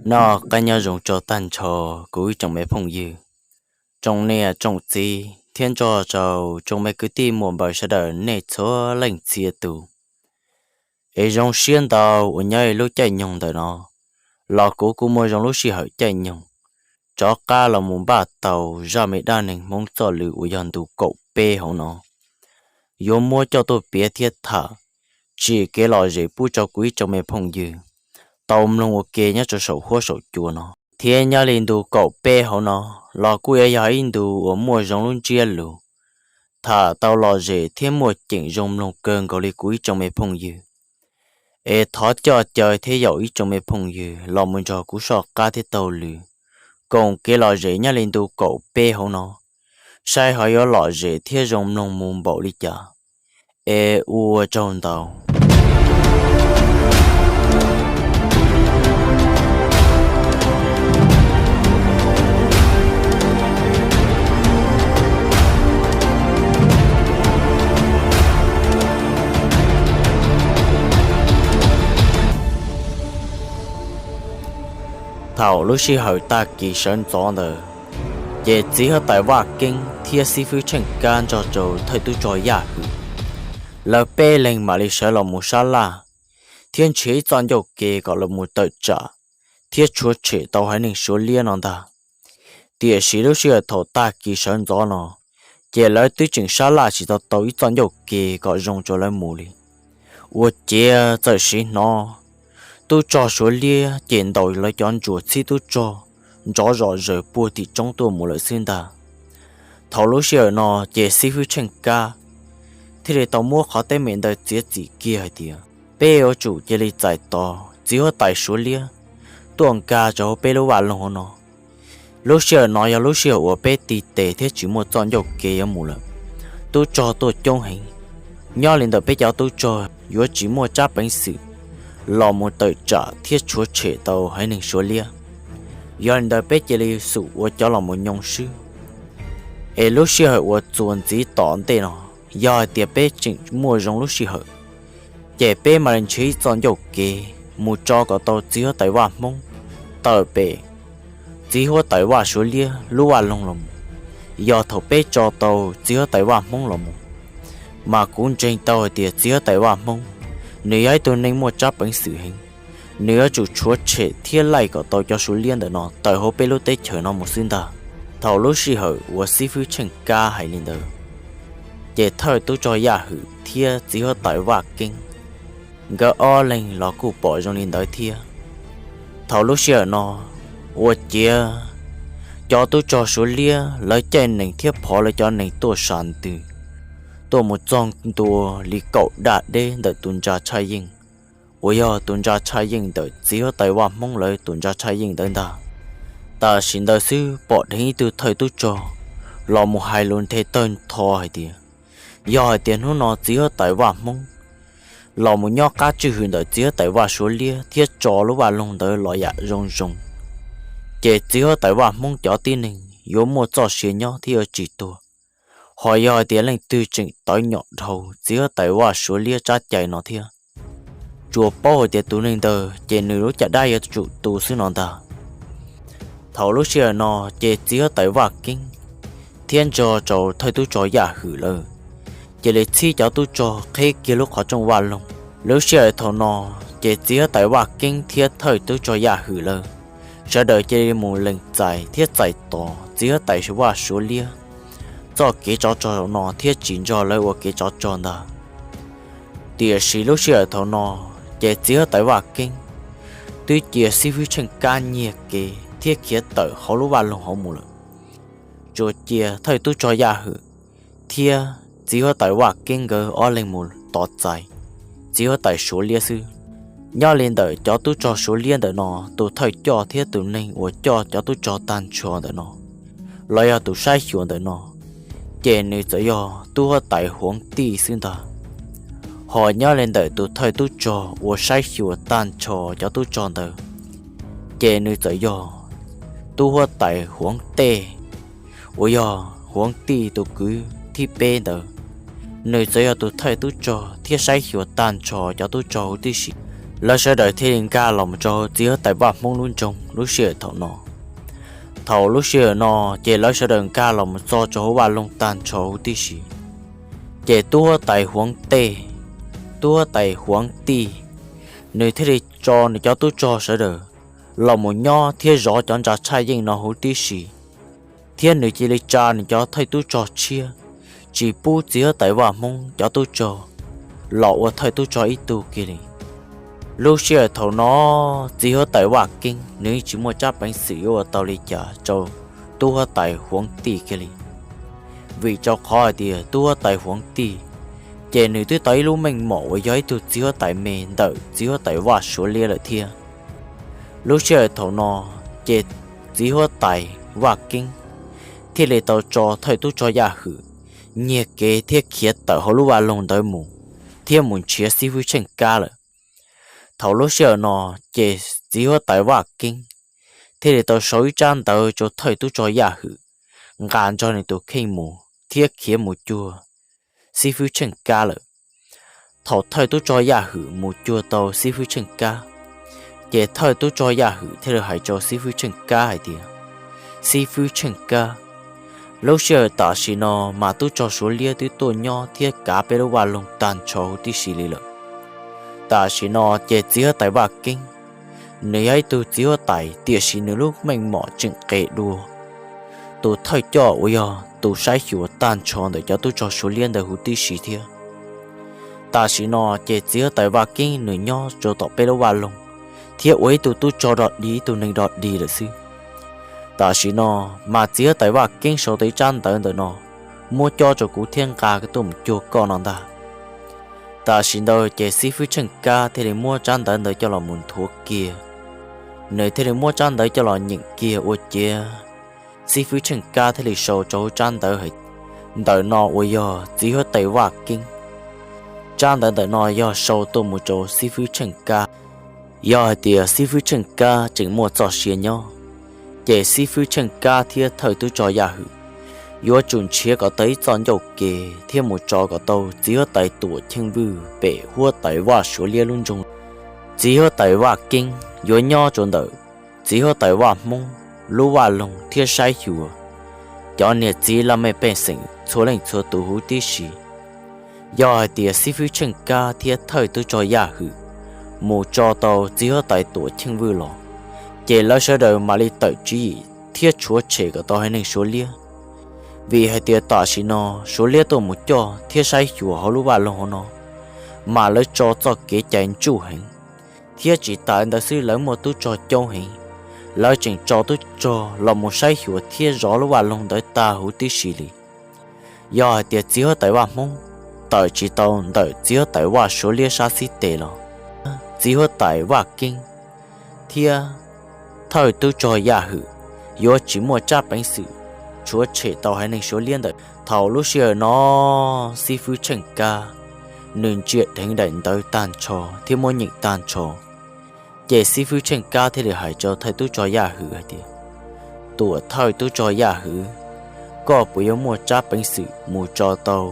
Noj qab nyob zoo rau tag nrho kuv ib tsoom me phooj ywg, tsoom niam tsoom txiv thiab nrog rau tsoom me kwv tij muam npaws sawv daws nej txhua leej txhia tus. Es zoo siab ntau uas nyob ib lub caij nyoog ntawm no los kuv kuj muaj zoo lub sij hawm caij nyoog rov qab los mus npaj tau zaj me dab neeg Hmoob txoj lw uas yog ntu kaum peb hauv no, yuav muab coj tuaj piav thiab tham tsim kev lom zem pub rau kuv ib tsoom me phooj ywg tau mloog ua ke nyob rau saum huab saum cua no. Thiab nyob li ntu kaum peb hauv no los kuj yuav yog ib ntu uas muaj zoo lub ntsiab lus tham tau lom zem thiab muaj ceem zoo mloog kawg nkaus li kuv ib tsoom me phooj ywg. Es thov coj caw thiab yaum ib tsoom me phooj ywg los mus nrog kuv soj qab thiab taug lw koom kev lom zem nyob li ntu kaum peb hauv no, saib ho yuav lom zem thiab zoo mloog mus npaum li cas. Es ua tsaug ntau. Thaum lub sij hawm tag kis sawv ntxov ntawd, ces txiv huab tais Vaj Keeb thiab xib fwb Tsheej Kab nrog rau thawj tub rog Yaj Hwm, lawv peb leeg mam li sawv los mus sab laj thiab nrhiav ib txoj ncauj ke kom los mus tawm tsam thiab tshuav tshem tau haiv neeg Suav liab no ntag. Tiam sis lub sij hawm thaum tag kis sawv ntxov no, ces lawv twb tseem sab laj tsis tau tau ib txoj ncauj ke kom zoo rau lawv mus li. Ua ciav txawm siv hnov tub rog Suav liab ces ntaus lawv cov ntsuas txhib tub rog nrov zom zaws puag tim roob tuaj mus lawm xwb ntag. Thaum lub sij hawm no ces xib fwb Tsheej Kab thiaj li tau muab qhov teeb meem ntawd txiav txim kiag hais tias, peb yuav tsum cia li txais tos txiv huab tais Suav liab tuaj nkag rau hauv peb lub vaj loog hauv no. Lub sij hawm no yog lub sij hawm uas peb tiv tes thiab tsis muaj txoj ncauj ke yuav mus lawm. Tub rog tuaj coob heev, nyob li ntawm peb cov tub rog yuav tsis muaj tsab peev xwm los mus tawm tsam thiab tshuav tshem tau haiv neeg Suav liab. Yog li ntawd peb cia li xub ua cov los mus nyoo swb. Es lub sij hawm uas txuas ntxiv tom ntej no, yog hais tias peb tseem muaj zoo lub sij hawm, ces peb mam li nrhiav ib txoj ncauj kev mus tso kom tau txiv huab tais Vaj Hmoob tawm pem txiv huab tais Vaj Suav liab lub vaj loog los mus. Yog thaum peb tso tau txiv huab tais Vaj Hmoob los mus, mas kuv ntseeg tau hais tias txiv huab tais Vaj Hmoob, nws yog ib tug neeg muaj tsab peev xwm heev, nws yuav tsum tshuav tshem thiab laij kom tau cov Suav liab ntawm no tawm hauv peb lub teb chaws no mus xwb ntag. Thaum lub sij hawm uas xib fwb Tsheej Kab hais li ntawd, ces thawj tub rog Yaj Hwm thiab txiv huab tais Vaj Keeb, nkawd ob leeg los kuj pom zoo li ntawd thiab. Thaum lub sij hawm no, ua ciav cov tub rog Suav liab lawv caij nees thiab phov lawv cov nees tuaj sas ntws, tuaj mus txog ntua li kaum daj deb ntawm tus ntsa tshaj yeej, uas yog tus ntsa tshaj yeej ntawm txiv huab tais Vaj Hmoob lawv tus ntsa tshaj yeej ntawd ntag. Tam sim ntawd xwb pom dheev ib tug thawj tub rog los mus hais lus nthe tawg ntho hais tias, yog hais tias hnub no txiv huab tais Vaj Hmoob los mus nyob qab tswj hwm ntawm txiv huab tais Vaj Suav liab thiab tso lub vaj loog ntawd los yam zoo zoo, ces txiv huab tais Vaj Hmoob cov tib neeg yuav muaj txoj sia nyob thiab yuav tsis tuag. Ho yog hais tias leej twg tseem tawv nyom dhau txiv huab tais Vaj Suav liab tsab cai no thiab, tsuas paub hais tias tus neeg ntawd ces nws lub caj dab yuav tsum tu xwb no ntag. Thaum lub sij hawm no, ces txiv huab tais Vaj Keeb thiab nrog rau thawj tub rog Yaj Hwm lawm, cia li txhib cov tub rog qhib kiag lub qhov rooj vaj loog. Lub sij hawm thaum no, ces txiv huab tais Vaj Keeb thiab thawj tub rog Yaj Hwm lawm, sawv daws cia li mus lees txais thiab txais tos txiv huab tais Vaj Suav liab txoj kev tsov rog no thiab tsis nrog lawv ua kev tsov rog ntag. Tiam sis lub sij hawm thaum no, ces txiv huab tais Vaj Keeb twb cia xib fwb Tsheej Kab nyiag kev thiab khiav tawm hauv lub vaj loog hauv mus lawm. Tsuas cia thawj tub rog Yaj Hwm thiab txiv huab tais Vaj Keeb nkawd ob leeg mus tos txais txiv huab tais Suav liab xwb. Nyob li ntawm cov tub rog Suav liab ntawm no, tus thawj coj thiab tus neeg uas coj cov tub rog tag nrho ntawm no, los yog tus saib xyuas ntawm no, ces nws txawm yog tub huab tais Huav Tij xwb ntag. Ho nyob li ntawm tus thawj tub rog uas saib xyuas tag nrho cov tub rog ntawd, ces nws txawm yog tub huab tais Huav Tej, uas yog Huav Tij tus kwv thib peb ntawd. Nws txawm yog tus thawj tub rog thiab saib xyuas tag nrho cov tub rog huv tib si. Lawv sawv daws thiaj li nkag los mus rau txiv huab tais Vaj Hmoob lub nroog lub sij hawm thaum no. Thaum lub sij hawm no ces lawv sawv daws nkag los mus txog rau hauv vaj loog tag nrho huv tib si, ces tub huab tais Huav Tej, tub huab tais Huav Tij, nws thiaj li tso nws cov tub rog sawv daws los mus nyob thiab zov cov nra tshaj yeej no huv tib si, thiab nws cia li tsa nws cov thawj tub rog tshiab, tsis pub txiv huab tais Vaj Hmoob cov tub rog los ua thawj tub rog ib tug kiag li. Lub sij hawm thaum no, txiv huab tais Vaj Keeb nws tsis muaj tsab peev xwm yuav ua tau li cas rau tub huab tais Huav Tij kiag li, vim rau qhov hais tias tub huab tais Huav Tij ces nws twb tau ib lub meej mom uas yog ib tug txiv huab tais me ntawm txiv huab tais Vaj Suav Liab lawm thiab. Lub sij hawm thaum no ces txiv huab tais Vaj Keeb thiaj li tau tso thawj tub rog Yaj Hwm nyiag kev thiab khiav tawm hauv lub vaj loog ntawd mus, thiab mus nrhiav xib fwb Tsheej Kab lawm. Thaum lub sij hawm no ces txiv huab tais Vaj Keeb thiaj li tau sau ib tsab ntawv rau thawj tub rog Yaj Hwm nqa nrog nws tus kheej mus thiab khiav mus cuag xib fwb Tsheej Kab lawm. Thaum thawj tub rog Yaj Hwm mus cuag tau xib fwb Tsheej Kab, ces thawj tub rog Yaj Hwm thiaj li hais rau xib fwb Tsheej Kab hais tias, Xib fwb Tsheej Kab, lub sij hawm tam sim no mas tub rog Suav Liab twb tuaj nyob thiab kav peb lub vaj loog tag nrho huv tib si li lawm. Tam sim no ces txiv huab tais Vaj Keeb, nws yog ib tug txiv huab tais tiam sis nws lub meej mom tseem qes dua tus thawj coj uas yog tus saib xyuas tag nrho ntawm cov tub rog Suav Liab ntawd huv tib si thiab. Tam sim no ces txiv huab tais Vaj Keeb nws nyob rau tom peb lub vaj loog thiab ua ib tug tub rog dog dig, ib tug neeg dog dig lawm xwb. Tam sim no mas txiv huab tais Vaj Keeb sau tau ib tsab ntawv ntawm no muab cob rau kuv thiab nqa tuaj mus cuag koj no ntag. Tam sim ntawd ces xib fwb Tsheej Kab thiaj li muab tsab ntawv ntawd coj los mus nthuav kiag. Nws thiaj li muab tsab ntawv coj los nyeem kiag ua ciav, xib fwb Tsheej Kab thiaj li sau rau hauv tsab ntawv hais, ntawm no uas yog txiv huab tais Vaj Keeb. Tsab ntawv ntawm no yog sau tuaj mus rau xib fwb Tsheej Kab. Yog hais tias xib fwb Tsheej Kab tseem muaj txoj sia nyob, ces xib fwb Tsheej Kab thiab thawj tub rog Yaj Hwm yuav tsum nrhiav kom tau ib txoj ncauj ke thiab mus tso kom tau txiv huab tais Tuam Cheej Vwj pem huab tais Vaj Suav Liab lub nroog. Txiv huab tais Vaj Keeb yuav nyob rau ntawm txiv huab tais Vaj Hmoob lub vaj loog thiab saib xyuas cov niam txiv laj mej pej xeem txhua leej txhua tus huv tib si. Yog hais tias xib fwb Tsheej Kab thiab thawj tub rog Yaj Hwm mus tso tau txiv huab tais Tuam Cheej Vwj los, ces lawv sawv daws mam li tawm tswv yim thiab tshuav tshem kom tau haiv neeg Suav Liab. Vim hais tias tam sim no Suav Liab tuaj mus coj thiab saib xyuas hauv lub vaj loog hauv no, mas lawv tso txoj kev cai ntsuj heev, thiab tsis tas li ntawd xwb lawv muaj tub rog coob heev. Lawv tseem tso tub rog los mus saib xyuas thiab zov lub vaj loog ntawd tag huv tib si li. Yog hais tias txiv huab tais Vaj Hmoob tawm tsis tau ntawm txiv huab tais Vaj Suav Liab sab xib tes los, txiv huab tais Vaj Keeb thiab thawj tub rog Yaj Hwm yuav tsis muaj tsab peev xwm tshuav tshem tau haiv neeg Suav Liab ntawm. Thaum lub sij hawm no, xib fwb Tsheej Kab nws ntsia dheev daim ntawv tag nrho thiab muab nyeem tag nrho, ces xib fwb Tsheej Kab thiaj li hais rau thawj tub rog Yaj Hwm hais tias, Tuam thawj tub rog Yaj Hwm, koj puas yuav muaj tsab peev xwm mus tso tau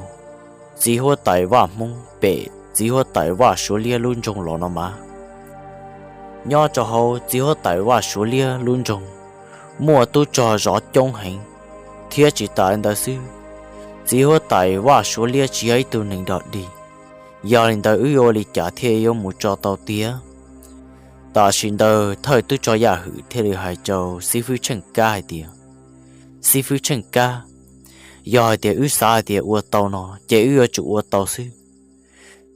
txiv huab tais Vaj Hmoob pem txiv huab tais Vaj Suav Liab lub nroog los no mas? Nyob rau hauv txiv huab tais Vaj Suav Liab lub nroog, muaj tub rog zov coob heev, thiab tsis tas li ntawd xwb, txiv huab tais Vaj Suav Liab tsis yog ib tug neeg dog dig. Yog li ntawd wb yuav ua li cas thiaj yuav mus tso tau tiag? Tam sim ntawd thawj tub rog Yaj Hwm thiaj li hais rau xib fwb Tsheej Kab hais tias, Xib fwb Tsheej Kab, yog hais tias wb xav hais tias ua tau no ces wb yuav tsum ua tau xwb.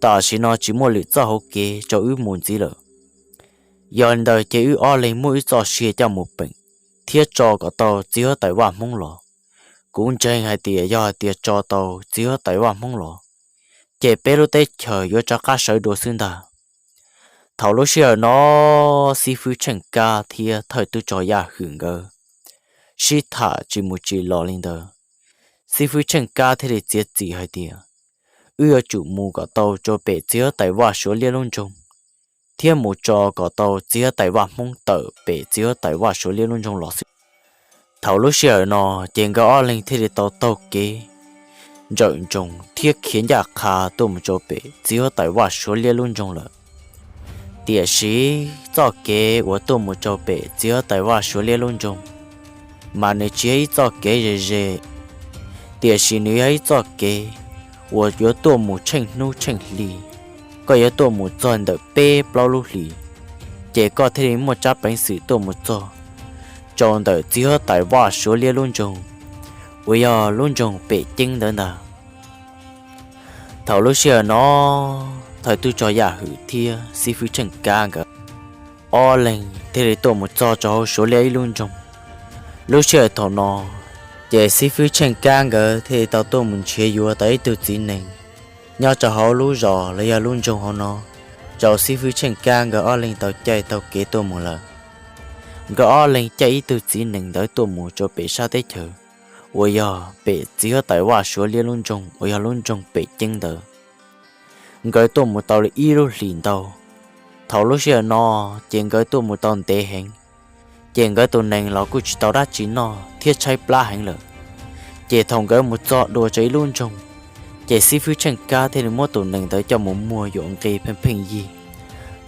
Tam sim no tsis muaj lwm txoj hauv kev rau wb mus ntxiv lawm. Yog li ntawd ces wb ob leeg muab wb txoj sia coj mus peem thiab tso kom tau txiv huab tais Vaj Hmoob los. Kuv ntseeg hais tias yog hais tias tso tau txiv huab tais Vaj Hmoob los, ces peb lub teb chaws yuav rov qab sawv dua xwb ntag. Thaum lub sij hawm no, xib fwb Tsheej Kab thiab thawj tub rog Yaj Hwm nkawd sib tham tsis mus tsis los li ntawd. Xib fwb Tsheej Kab thiaj li txiav txim hais tias, wb yuav tsum mus kom tau rau pem txiv huab tais Vaj Suav Liab lub nroog, thiab mus tso kom tau txiv huab tais Vaj Hmoob tawm pem txiv huab tais Vaj Suav Liab lub nroog los xwb. Thaum lub sij hawm no, ces nkawd ob leeg thiaj li tau taug kev nrawm nroos thiab khiav ncaj qha tuaj mus rau pem txiv huab tais Vaj Suav Liab lub nroog lawm. Tiam sis txoj kev uas tuaj mus rau pem txiv huab tais vaj Suav liab lub nroog, mas nws tsis yog ib txoj kev ze ze, tiam sis nws yog ib txoj kev uas yuav tuaj mus tsheej hnub tsheej hli. Koj yuav tuaj mus txog ntawm peb plaub lub hlis, ces koj thiaj li muaj tsab peev xwm tuaj mus txog rau ntawm txiv huab tais vaj Suav liab lub nroog, uas yog lub nroog pem ceeb ntawd ntag. Thaum lub sij hawm no, thawj tub rog Yaj Hwm thiab xib fwb Tsheej Kab nkawd ob leeg thiaj li tuaj mus txog rau hauv Suav liab ib lub nroog. Lub sij hawm thaum no, ces xib fwb Tsheej Kab nkawd thiaj li tau tuaj mus nrhiav yuav tau ib tug txiv nees nyob rau hauv lub zos los yog lub nroog hauv no rau xib fwb Tsheej Kab nkawd ob leeg tau caij tau kev tuaj mus lawm. Nkawd ob leeg caij ib tug txiv nees ntawd tuaj mus rau pem sab teb chaws uas yog pem txiv huab tais vaj Suav liab lub nroog uas yog lub nroog pem ceeb ntawd. Nkawd tuaj mus tau li ib lub hlis ntau. Thaum lub sij hawm no, ces nkawd tuaj mus tau ntev heev, ces nkawd tus nees los kuj tsis tau dab tsi noj thiab tshaib plab heev lawm. Ces thaum nkawd mus txog dua rau ib lub nroog, ces xib fwb Tsheej Kab thiaj li muab tus nees ntawd coj mus muag yuam nqi pheej pheej yig.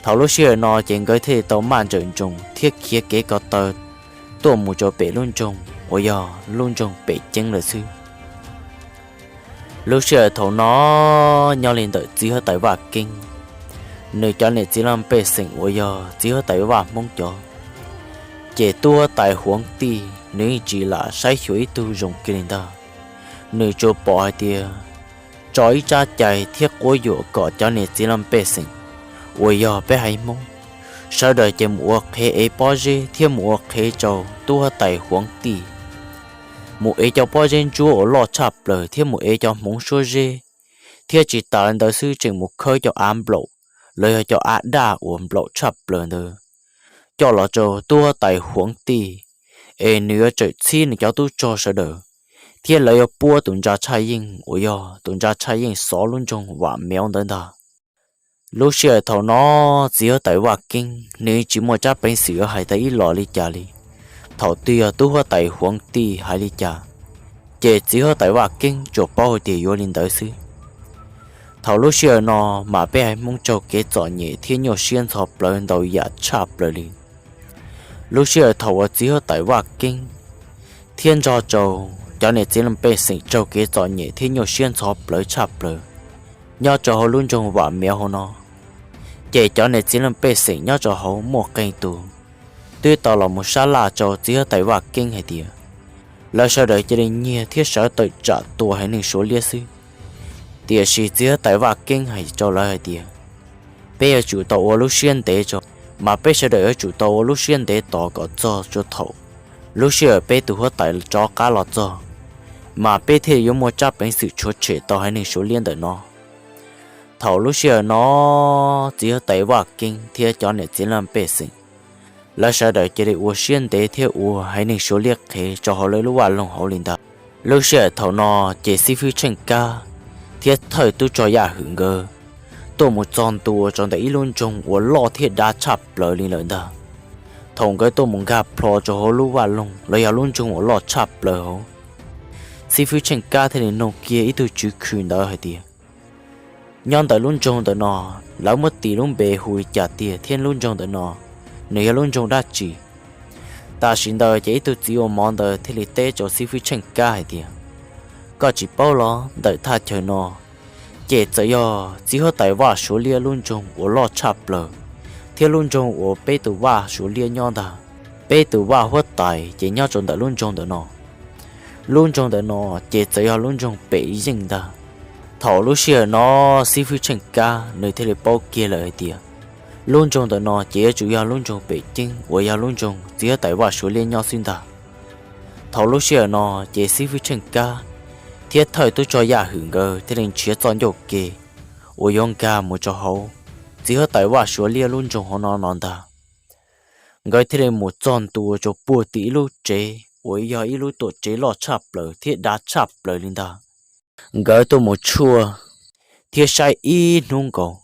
Thaum lub sij hawm no ces nkawd thiaj li tau maj ntsawm ntsoov thiab khiav kev ko taw tuaj mus rau pem lub nroog uas yog lub nroog pem ceeb lawm xwb. Lub sij hawm thaum no, nyob li ntawm txiv huab tais Vaj Keeb, nws cov niam txiv laj pej xeem uas yog txiv huab tais Vaj Hmoob cov, ces tub huab tais Huav Tij nws yeej tsis lam saib xyuas ib tug zoo kiag li ntag. Nws tsuas pom hais tias tso ib tsab cai thiab quab yuam kom cov niam txiv laj pej xeem uas yog peb haiv Hmoob sawv daws ces mus ua qhev ev pob zeb thiab mus ua qhev rau tub huab tais Huav Tij, mus ev cov pob zeb ntsuab uas loj tshaj plaws thiab mus ev cov hmoov suab zeb, thiab tsis tas li ntawd xwb tseem mus khawb cov av nplaum los yog cov av daj uas nplaum tshaj plaws ntawd coj los rau tub huab tais Huav Tij, es nws yuav tsawm txhib nws cov tub rog sawv daws, thiab lawv yuav puab tus ntsa tshaj yeej uas yog tus ntsa tshaj yeej xov lub nroog Vam Mev ntawd ntag. Lub sij hawm thaum no, txiv huab tais Vaj Keeb nws tsis muaj tsab peev xwm yuav hais tau ib los li cas li. Thaum twg yog tub huab tais Huav Tij hais li cas, ces txiv huab tais Vaj Keeb tsuas paub hais tias yuav li ntawd xwb. Thaum lub sij hawm no, mas peb haiv Hmoob raug kev txom nyem thiab nyuaj siab ntxhov plawv ntau yam tshaj plaws li. Lub sij hawm thaum uas txiv huab tais Vaj Keeb thiab nrog rau cov niam txiv laj pej xeem raug kev txom nyem thiab nyuaj siab ntxhov plawv tshaj plaws nyob rau hauv lub nroog Vam Mev hauv no, ces cov niam txiv laj pej xeem nyob rau hauv muaj qee tus twb tau los mus sab laj rau txiv huab tais Vaj Keeb hais tias lawv sawv daws cia li nyiag thiab sawv tawm tsam tua haiv neeg Suav liab xwb. Tiam sis txiv huab tais Vaj Keeb hais rau lawv hais tias peb yuav tsum tau ua lub siab ntev tso, mas peb sawv daws yuav tsum tau ua lub siab ntev tos kom txog tsuas thaum lub sij hawm peb tus huab tais rov qab los txog, mas peb thiaj yuav muaj tsab peev xwm tshuav tshem tau haiv neeg Suav liab ntawm no. Thaum lub sij hawm no, txiv huab tais Vaj Keeb thiab cov niam txiv laj pej xeem lawv sawv daws cia li ua siab ntev thiab ua haiv neeg Suav liab qhev rau hauv lawv lub vaj loog hauv li ntawd. Lub sij hawm thaum no, ces xib fwb Tsheej Kab thiab thawj tub rog Yaj Hwm nkawd tuaj mus txog ntua rau ntawm ib lub nroog uas loj thiab dav tshaj plaws li lawm ntag. Thaum nkawd tuaj mus nkag plho rau hauv lub vaj loog los yog lub nroog uas loj tshaj plaws hauv, xib fwb Tsheej Kab thiaj li nug kiag ib tug tswv khw ntawd hais tias nyob ntawm lub nroog ntawm no, lawv muab tis lub npe hu li cas tiag thiab lub nroog ntawm no nws yog lub nroog dab tsi? Tam sim ntawd ces ib tug txiv ua mov ntawd thiaj li teb rau xib fwb Tsheej Kab hais tias koj tsis paub los ntawm thaj chaw no, ces txawm yog txiv huab tais Vaj Suav liab lub nroog uas loj tshaj plaws thiab lub nroog uas peb tus vaj Suav liab nyob ntag. Peb tus vaj huab tais ces nyob rau ntawm lub nroog ntawm no. Lub nroog ntawm no ces txawm yog lub nroog pem yeej ntag. Thaum lub sij hawm no, xib fwb Tsheej Kab nws thiaj li paub kiag lawm hais tias lub nroog ntawm no ces yuav tsum yog lub nroog pem ceeb uas yog lub nroog txiv huab tais Vaj Suav liab nyob xwb ntag. Thaum lub sij hawm no, ces xib fwb Tsheej Kab thiab thawj tub rog Yaj Hwm nkawd thiaj li nrhiav txoj ncauj ke uas yuav nkag mus rau hauv txiv huab tais Vaj Suav liab lub nroog hauv no no ntag. Nkawd thiaj li mus txog ntua rau puag tim ib lub tsev uas yog ib lub tuam tsev loj tshaj plaws thiab dav tshaj plaws li ntag. Nkawd tuaj mus tshuaj thiab saib ib hnub nkaus,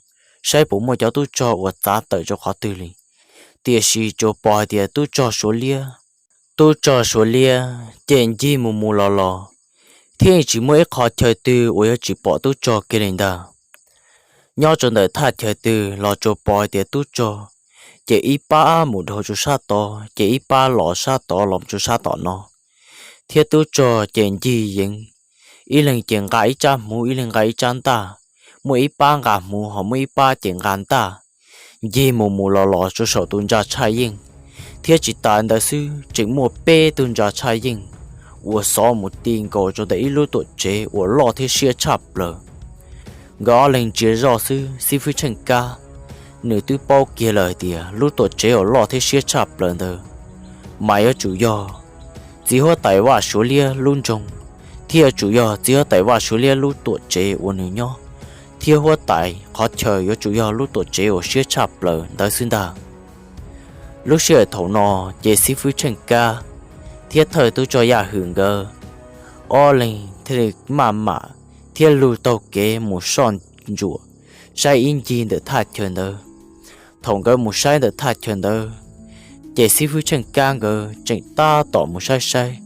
saib puas muaj cov tub rog uas txav tawm rau qhov twg li. Tiam sis tsuas pom hais tias tub rog Suav liab, tub rog Suav liab ces ncig mus mus los los, thiab yeej tsis muaj ib qho chaw twg uas yuav tsis pom tub rog kiag li ntag. nyob rau ntawm thaj chaw twg los tsuas pom hais tias tub rog ces ib pab mus dhau rau sab tod, ces ib pab los sab tod los rau sab tom no, thiab tub rog ces ncig yeev, ib leeg ces nqa ib tsab hmuv, ib leeg nqa ib tsab ntaj, muaj ib pab nqa hmuv ho muaj ib pab ces nqa ntaj, ncig mus mus los los rau saum tus ntsa tshaj yeej. Thiab tsis tas ntawd xwb, tseem muaj peb tug ntsa tshaj yeej uas xov mus ti nkaus rau ntawm ib lub tuam tsev uas loj thiab siab tshaj plaws. Nkawd ob leeg ntsia zoj xwb, xib fwb Tsheej Kab nws twb paub kiag lawm hais tias lub tuam tsev uas loj thiab siab tshaj plaws ntawd mas yuav tsum yog txiv huab tais Vaj Suav Liab lub nroog, thiab yuav tsum yog txiv huab tais Vaj Suav Liab lub tuam tsev uas nws nyob, thiab huab tais qhov chaw yuav tsum yog lub tuam tsev uas siab tshaj plaws ntawd xwb ntag. Lub sij hawm thaum no ces xib fwb Tsheej Kab thiab thawj tub rog Yaj Hwm nkawd ob leeg thiaj li maj mam thiab lug taug kev mus soj ntsuam saib ib ncig ntawm thaj chaw ntawd. Thaum nkawd mus saib ntawm thaj chaw ntawd, ces xib fwb Tsheej Kab nkawd tseem tab tom mus saib saib,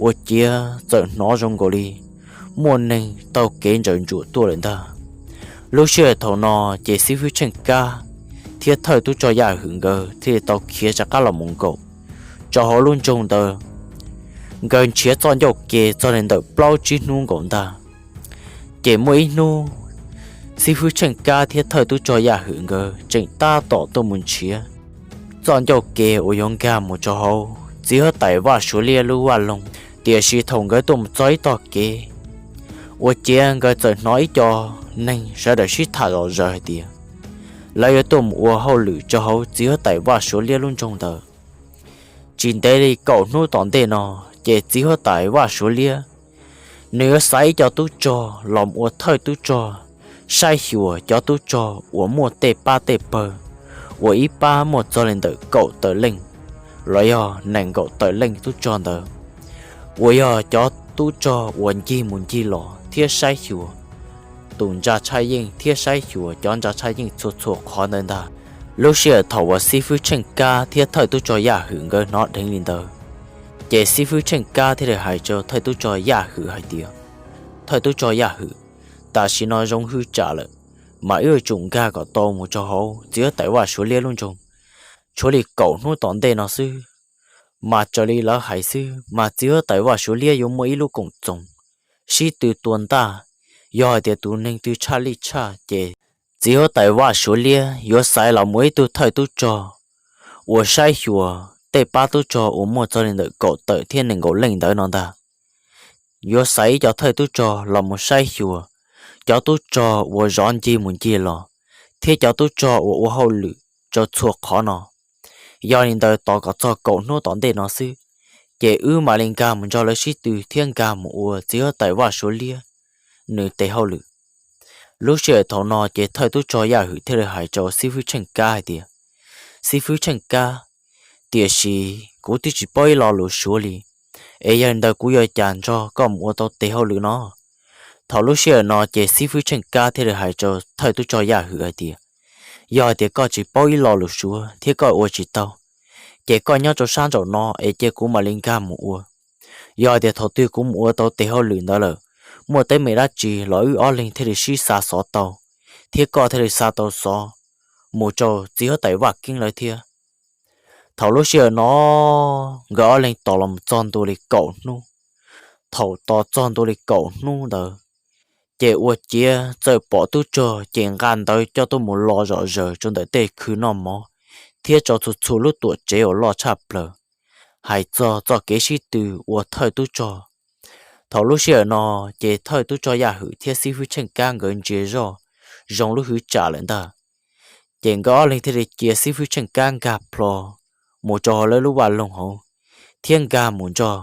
ua ciav txawm hnov zoo nkaus li muaj neeg taug kev ntsaws ntsuam tuaj lawm ntag. Lub sij hawm thaum no ces xib fwb Tsheej Kab thiab thawj tub rog Yaj Hwm nkawd thiaj li tau khiav rov qab los mus nkaum rau hauv lub nroog ntawd. Nkawd nrhiav txoj ncauj ke txog li ntawm plaub tsib hnub nkaus ntag. Ces muaj ib hnub, xib fwb Tsheej Kab thiab thawj tub rog Yaj Hwm nkawd tseem tab tom tuaj mus nrhiav txoj ncauj ke uas yuav nkag mus rau hauv txiv huab tais Vaj Suav Liab lub vaj loog. Tiam sis thaum nkawd tuaj mus txog ib tog kev, ua ciav nkawd txawm hnov ib co neeg sawv daws sib tham zom zaws hais tias lawv yuav tuaj mus ua hauj lwm rau hauv txiv huab tais Vaj Suav Liab lub nroog ntawd. Tsis ntev li kaum hnub tom ntej no, ces txiv huab tais Vaj Suav Liab nws yuav xa ib co tub rog los ua thawj tub rog saib xyuas cov tub rog uas muaj tej pab tej pawg, uas ib pab muaj txog li ntawm kaum tawm leej los yog nees nkaum tawm leej tub rog ntawd, uas yog cov tub rog uas ncig mus ncig los thiab saib xyuas tus ntsa tshaj yeej thiab saib xyuas cov ntsa tshaj yeej txhua txhua qhov ntawd ntag. Lub sij hawm thaum uas xib fwb Tsheej Kab thiab thawj tub rog Yaj Hwm nkawd hnov dheev li ntawd, ces xib fwb Tsheej Kab thiaj li hais rau thawj tub rog Yaj Hwm hais tias, Thawj tub rog Yaj Hwm, tam sim no zoo hwj tsam lawm, mas wb yuav tsum nkag kom tau mus rau hauv txiv huab tais Vaj Suav Liab lub nroog. Tshuav li kaum hnub tom ntej no xwb, mas raws li lawv hais xwb mas txiv huab tais Vaj Suav Liab yuav muaj ib lub koom txoos sib tw tua ntaj. Yog hais tias tus neeg twg tshaj lij tshaj ces txiv huab tais Vaj Suav Liab yuav xaiv los mus ib tug thawj tub rog uas saib xyuas tej pab tub rog uas muaj txog li ntawm kaum tawm thiab nees nkaum leej ntawd no ntag. Yuav xaiv ib co thawj tub rog los mus saib xyuas cov tub rog uas zov ncig mus ncig los thiab cov tub rog uas ua hauj lwm rau txhua qhov no. Yog li ntawd tos kom txog kaum hnub tom ntej no xwb, ces wb mam li nkag mus nrog lawv sib tw thiab nkag mus ua txiv huab tais Vaj Suav Liab nws tes hauj lwm. Lub sij hawm thaum no ces thawj tub rog Yaj Hwm thiaj li hais rau xib fwb Tsheej Kab hais tias, Xib fwb Tsheej Kab, tiam sis kuv twb tsis paub ib lo lus Suav li, es yog li ntawd kuv yuav cas nrog koj mus ua tau tes hauj lwm no? Thaum lub sij hawm no ces xib fwb Tsheej Kab thiaj li hais rau thawj tub rog Yaj Hwm hais tias, Yog hais tias koj tsis paub ib lo lus Suav thiab koj ua tsis tau, ces koj nyob rau sab nraum no es cia kuv mam li nkag mus ua. Yog hais tias thaum twg kuv mus ua tau tes hauj lwm ntawd lawm, muaj teeb meem dab tsi los wb ob leeg thiaj li sib xa xov tau, thiab koj thiaj li xa tau xov mus rau txiv huab tais Vaj Keeb lawv thiab. Thaum lub sij hawm no nkawd ob leeg tos los txog ntua li kaum hnub. Thaum tos txog ntua li kaum hnub ntawd, ces ua ciav txawm pom tub rog ces nqa ntawv coj tuaj mus lo zom zaws rau ntawm tej khw noj mov thiab rau txhua txhua lub tuam tsev uas loj tshaj plaws, hais txog txoj kev sib tw ua thawj tub rog. Thaum lub sij hawm no, ces thawj tub rog Yaj Hwm thiab xib fwb Tsheej Kab nkawd ntsia zoj zoo lub hwv tsam lawm ntag. Ces nkawd ob leeg thiaj li cia xib fwb Tsheej Kab nkag plho mus rau hauv lawv lub vaj loog hauv, thiab nkag mus nrog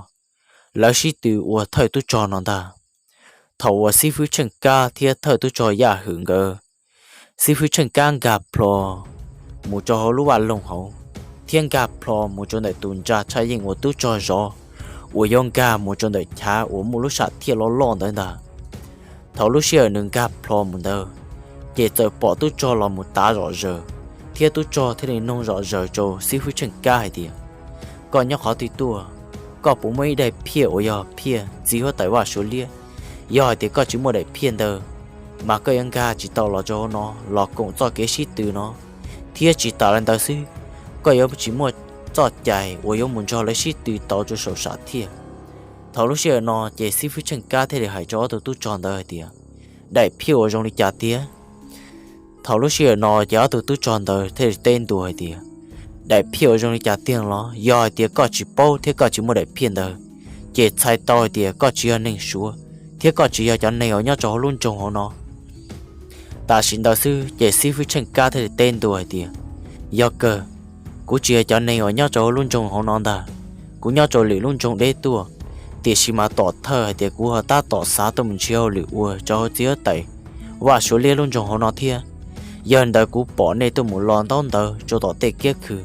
lawv sib tw ua thawj tub rog no ntag. Thaum uas xib fwb Tsheej Kab thiab thawj tub rog Yaj Hwm nkawd, xib fwb Tsheej Kab nkag plho mus rau hauv lub vaj loog hauv, thiab nkag plho mus rau ntawm tus ntsa tshaj yeej uas tub rog zov, uas yuav nkag mus rau ntawm chav uas muaj lub sam thiaj loj loj ntawd ntag. Thaum lub sij hawm nws nkag plho mus ntawd, ces txawm pom tub rog los mus tav zom zaws, thiab tub rog thiaj li noog zom zaws rau xib fwb Tsheej Kab hais tias, Koj nyob qhov twg tuaj? Koj puas muaj ib daim phiaj uas yog phiaj txiv huab tais Vaj Suav Liab? Yog hais tias koj tsis muaj daim phiaj ntawd, mas koj yuav nkag tsis tau los rau hauv no los koom txoj kev sib tw no, thiab tsis tas li ntawd xwb, koj yuav tsis muaj txoj cai uas yuav mus nrog lawv sib tw tau rau saum sam thiaj. Thaum lub sij hawm no ces xib fwb Tsheej Kab thiaj li hais rau ob tug tub rog ntawd hais tias, daim phiaj uas zoo li cas tiag? Thaum lub sij hawm no ces ob tug tub rog ntawd thiaj li teb ntua hais tias, daim phiaj uas zoo li cas tiag los? Yog hais tias koj tsis paub thiab koj tsis muaj daim phiaj ntawd, ces txhais tau hais tias koj tsis yog neeg Suav, thiab koj tsis yog cov neeg uas nyob rau hauv lub nroog hauv no. Tam sim ntawd xwb ces xib fwb Tsheej Kab thiaj li teb ntua hais tias, yog kawg, kuv tsis yog cov neeg uas nyob rau hauv lub nroog hauv no ntag, kuv nyob rau lwm lub nroog deb tuaj, tiam sis mas tom thawj hais tias kuv ho tab tom xav tuaj mus nrhiav hauj lwm ua rau hauv txiv huab tais Vaj Suav Liab lub nroog hauv no thiab. Yog li ntawd kuv pom nej tuaj mus los ntaub ntawv rau tom tej kiab khw,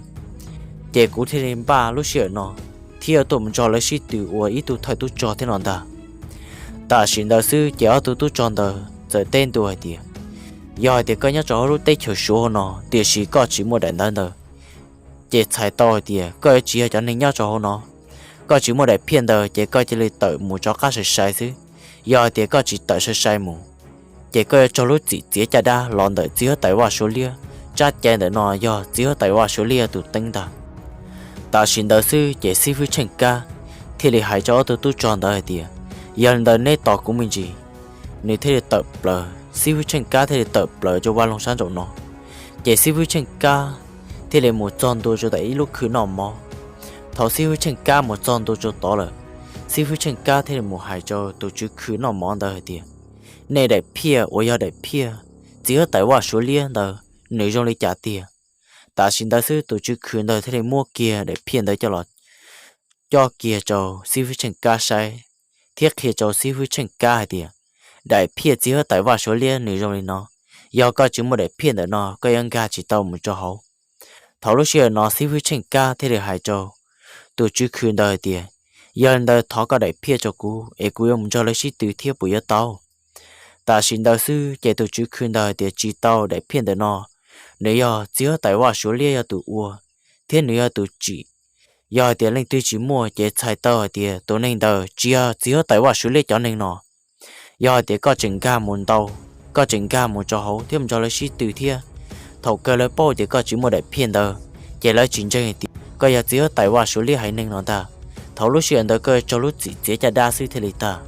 ces kuv thiaj li npaj lub sij hawm no thiab tuaj mus nrog lawv sib tw ua ib tug thawj tub rog thiab no ntag. Tam sim ntawd xwb ces ob tug tub rog ntawd txawm teb ntua hais tias, yog hais tias koj nyob rau hauv lub teb chaws Suav hauv no tiam sis koj tsis muaj daim ntawv ntawd, ces txhais tau hais tias koj yuav tsis yog cov neeg nyob rau hauv no. Koj tsis muaj daim phiaj ntawd ces koj cia li tawm mus rov qab sai sai xwb. Yog hais tias koj tsis tawm sai sai mus, ces koj yuav raug lub txim txiav caj dab los ntawm txiv huab tais Vaj Suav Liab. Tsab cai ntawm no yog txiv huab tais Vaj Suav Liab yog tus teeb ntag. Tam sim ntawd xwb ces xib fwb Tsheej Kab thiaj li hais rau ob tug tub rog ntawd hais tias, yog li ntawd neb tos kuv me ntsis. Nws thiaj li tawm plaws, xib fwb Tsheej Kab thiaj li tawm plaws rau vaj loog sab nraum no. Ces xib fwb Tsheej Kab thiaj li mus txog ntua rau ntawm ib lub khw noj mov. Thaum xib fwb Tsheej Kab mus txog ntua rau tod lawm, xib fwb Tsheej Kab thiaj li mus hais rau tus tswv khw noj mov ntawd hais tias, nej daim phiaj uas yog daim phiaj txiv huab tais Vaj Suav Liab ntawd nws zoo li cas tiag? Tam sim ntawd xwb tus tswv khw ntawd thiaj li muab kiag daim phiaj ntawd coj los coj kiag rau xib fwb Tsheej Kab saib, thiab qhia rau xib fwb Tsheej Kab hais tias, daim phiaj txiv huab tais Vaj Suav Liab nws zoo li no, yog koj tsis muaj daim phiaj ntawm no koj yuav nkag tsis tau mus rau hauv. Thaum lub sij hawm no xib fwb Tsheej Kab thiaj li hais rau tus tswv khw ntawd hais tias, yog li ntawd thov koj daim phiaj rau kuv es kuv yuav mus nrog lawv sib tw thiab puas yuav tau? Tam sim ntawd xwb ces tus tswv khw ntawd hais tias tsis tau, daim phiaj ntawm no nws yog txiv huab tais Vaj Suav Liab yog tus ua, thiab nws yog tus tsim. Yog hais tias leej twg tsis muaj ces txhais tau hais tias tus neeg ntawd tsis yog txiv huab tais Vaj Suav Liab cov neeg no. Yog hais tias koj tseem nkag mus ntau, koj tseem nkag mus rau hauv thiab mus nrog lawv sib tw thiab, thaum kawg lawv paub tias koj tsis muaj daim phiaj ntawd, ces lawv tsis ntseeg tias koj yog txiv huab tais Vaj Suav Liab haiv neeg no ntag. Thaum lub sij hawm ntawd koj yuav raug lub txim txiav caj dab xwb thiaj li tag.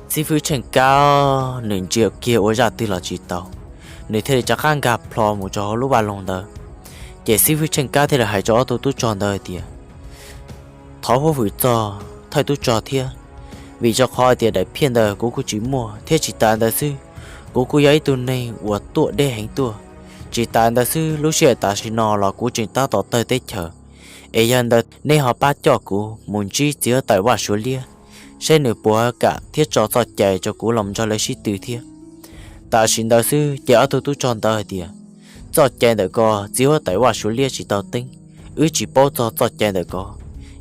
Xib fwb Tsheej Kab nws ntsia kiag ua zaj twg los tsis tau, nws thiaj li rov qab nkag plho mus rau hauv lub vaj loog ntawd. Ces xib fwb Tsheej Kab thiaj li hais rau ob tug tub rog ntawd hais tias, thov huab hwm txog thawj tub rog thiab, vim rau qhov tias daim phiaj ntawd kuv kuj tsis muaj, thiab tsis tas ntawd xwb, kuv kuj yog ib tug neeg uas tuaj deb heev tuaj. Tsis tas ntawd xwb, lub sij hawm tam sim no los kuv tseem tab tom tawg teb chaws, es yog ntawd neb ho pab coj kuv mus ntsib txiv huab tais Vaj Suav Liab, saib nws puas kam thiab tso txoj cai rau kuv los nrog lawv sib tw thiab. Tam sim ntawd xwb ces ob tug tub rog ntawd hais tias, txoj cai ntawm ko txiv huab tais Vaj Suav Liab tsis tau teeb, wb tsis paub txog txoj cai ntawm ko.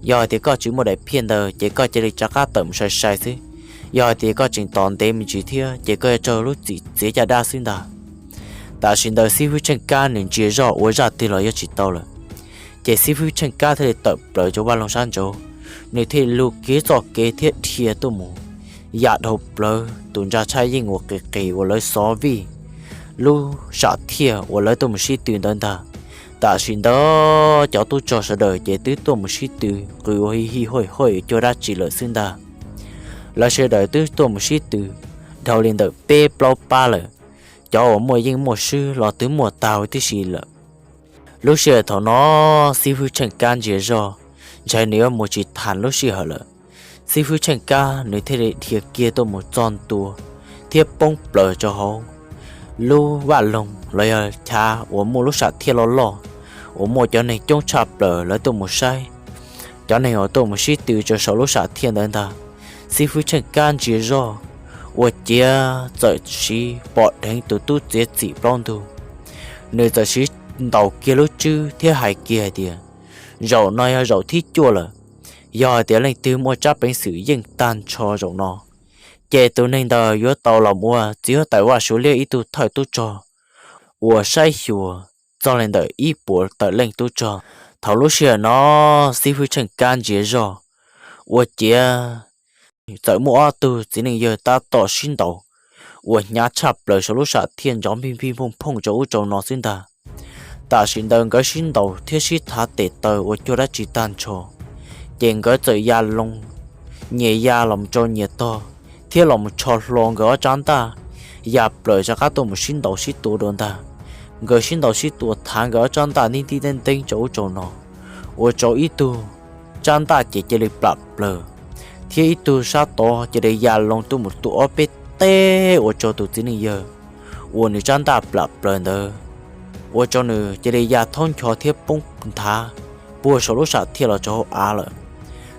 Yog hais tias koj tsis muaj daim phiaj ntawd ces koj cia li rov qab tawm mus sai sai xwb. Yog hais tias koj tseem tos ntev me ntsis thiab ces koj yuav raug lub txim txiav caj dab xwb ntag. Tam sim ntawd xib fwb Tsheej Kab nws ntsia zoj ua zaj twg los yuav tsis tau lawm. Ces xib fwb Tsheej Kab thiaj li tawm plaws rau vaj loog sab nraud, nws thiaj li lug kiag txoj kev thiab dhia tuaj mus yam dhau plaws tus nra tshaj yeej uas qis qis uas lawv xov vij lub sam thiaj uas lawv tuaj mus sib tw ntawd ntag. Tam sim ntawd cov tub rog sawv daws ces twb tuaj mus sib tw qw ua hij hij hoj hoj cuag dab tsi lawm xwb ntag. Lawv sawv daws twb tuaj mus sib tw dhau li ntawm peb plaub pab lawm. Cov uas muaj yeej muaj swb los twb muaj tag huv tib si lawm. Lub sij hawm thaum no xib fwb Tsheej Kab ntsia zoj, ntshai nws yuav mus tsis thaum lub sij hawm lawm. Xib fwb Tsheej Kab nws thiaj li dhia kiag tuaj mus txog ntua thiab poob plaws rau hauv lub vaj loog los yog chav uas muaj lub sam thiaj loj loj uas muaj cov neeg coob tshaj plaws lawv tuaj mus saib cov neeg uas tuaj mus sib tw rau saum lub sam thiaj ntawd ntag. Xib fwb Tsheej Kab ntsia zoj, ua ciav txawm siv pom dheev tus tub txiav txim plaub ntug. Nws txawm siv ntaus kiag lub tswb thiab hais kiag hais tias, zaum no yog zaum thib cuaj lawm. Yog hais tias leej twg muaj tsab peev xwm yeej tag nrho zaum no, ces tus neeg ntawd yuav tau los ua txiv huab tais Vaj Suav Liab ib tug thawj tub rog uas saib xyuas txog li ntawm ib puas tawm leej tub rog. Thaum lub sij hawm no xib fwb Tsheej Kab ntsia zoj, ua ciav txawm muaj ob tug txiv neej yawg tab tom sib ntaus, uas hnyav tshaj plaws saum lub sam thiaj nrov npij npij nphooj phooj rau ub rau no xwb ntag. Tam sim ntawd nkawd sib ntaus thiab sib thav tes taw ua cuag dab tsi tag nrho, ces nkawd txawm ya loo, nyias ya los rau nyias tog, thiab los mus tsho hlo nkawd ob tsab ntaj, ya plaws rov qab tuaj mus sib ntaus sib tua dua ntag. Nkawd sib ntaus sib tua thav nkawd ob tsab ntaj ntib ntib teeb teeb rau ub rau no, ua rau ib tug tsab ntaj ces cia li plam plaws, thiab ib tug sab tod cia li ya loo tuaj mus tua ob peb teg ua rau tus txiv neej yawg uas nws tsab ntaj plam plaws ntawd, ua rau nws cia li ya thaub ncho thiab poob nthav puag saum lub sam thiaj los rau hauv av lawm.